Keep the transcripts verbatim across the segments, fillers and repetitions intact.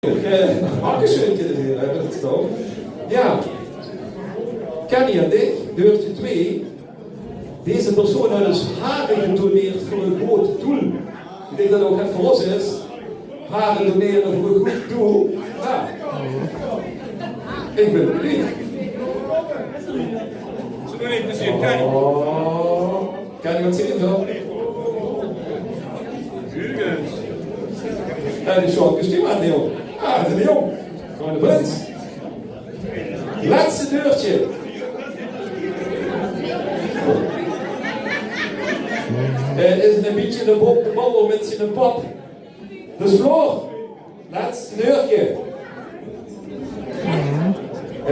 Eh, dankeschön, kinne veer, hè, det is toch. Jao. Kenny en ich, deurtje twee. Deze persoon haet dus hare gedoneerd veur ein good doel. Ich dink det 't ouch get veur ós is. Hare donere veur ein good doel. Jao. Ich bön benuujd. Oh. Kan ich get zeen, zo? Jürgen. Jao, die sjoon kostüm aan, jóng. Ah, det is de jóng. Gewoon de prins. Lètste deurtje. Eh, is ein bietje de bo-, de babbel mit zien pap. Dus Floor, lètste deurtje.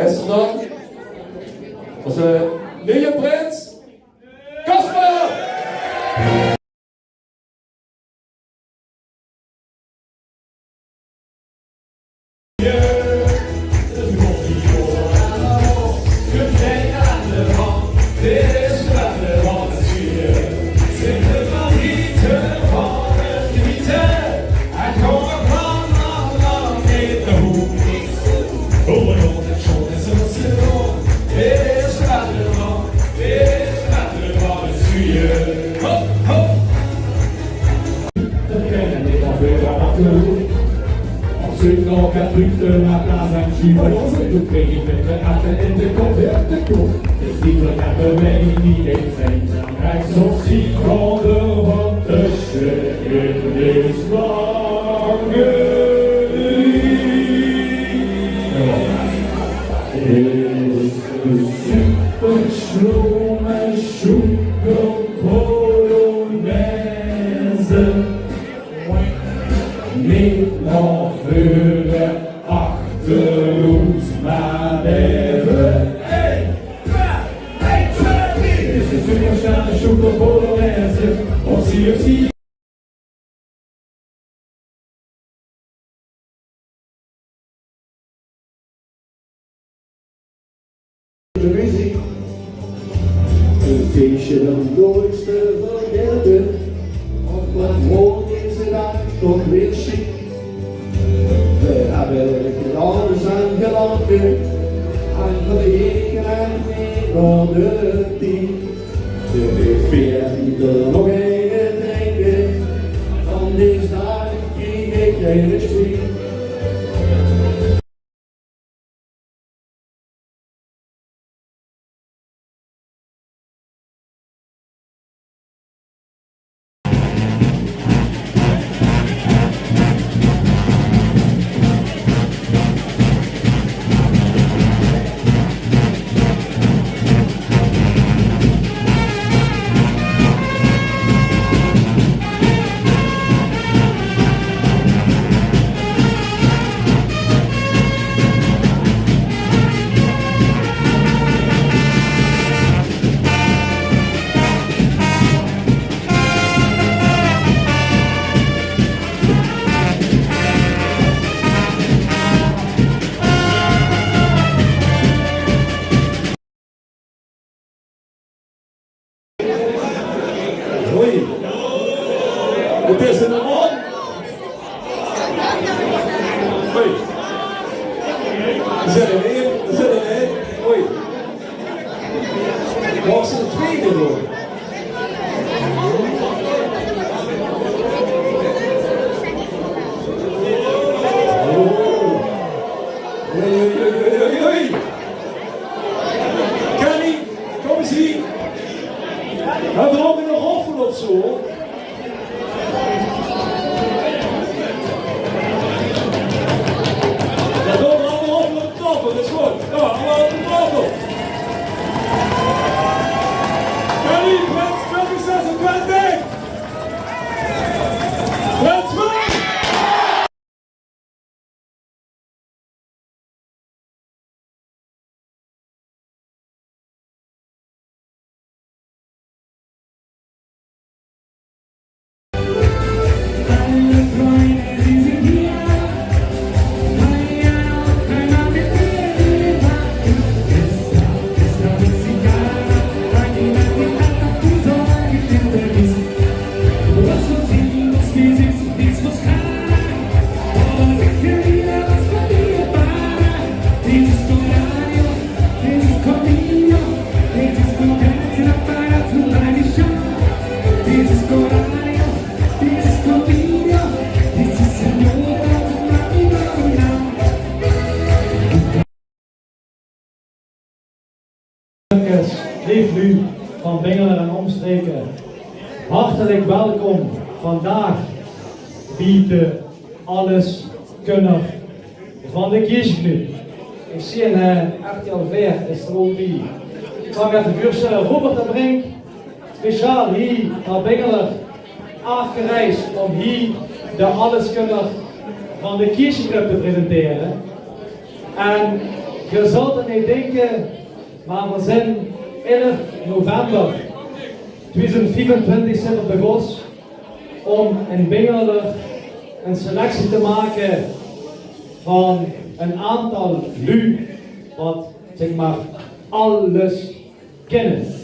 Is d'r dan ózze nuje prins? Casper! Op zeuk nao get trök te laote zeen, sjuuf ich op, doe krieg ich mit de effe in de kop, in de kop. Is die verkeerde wei neet eens zijn. Rechts of ziek van de van tussen in de slangen. Is de super slome sjoekel polonaise. Neet nao veure, achteroet, mer nao veure. Hey! Hey! Hey! Dit is de superstar, de sjoekel polonaise. Op zie, op zie. De muziek. Ein feesje dat noots te vergaete. Och, waat waor deze daag toch weer sjiek. Veer höbbe gedans en gelache. En vergete neet nao de tied. De veer die d'r nog eine drinke. Van dees daag krieg ich geine spiet. Hoi. Waat is d'r normaal? Hoi. Zèt 'm neer, zèt 'm neer. Hoi. Waat is de twiede door? Hoi, hoi, hoi. Kenny, kóm ins hie. Höbbe v'r ouch 'ne roffel of zo? Leef luuj van Bingerle en omstreke, hartelik welkom vandaag bie de Alleskunner van de Kieschclub. Ich zeen, eh, R T L Veer is d'r ouch bie. Ich zal effe veurstelle, Robert de Brink, speciaal hie nao Bingerle aafgereis óm hie de Alleskunner van de Kieschclub te presentere. En geer zult 't neet dinke, mer veer zeen elf november twieëdoezend viefentwintig zeen veer begós óm in Bingerle ein selectie te make van ein aantal luuj wat, zègk mer, alles kinne.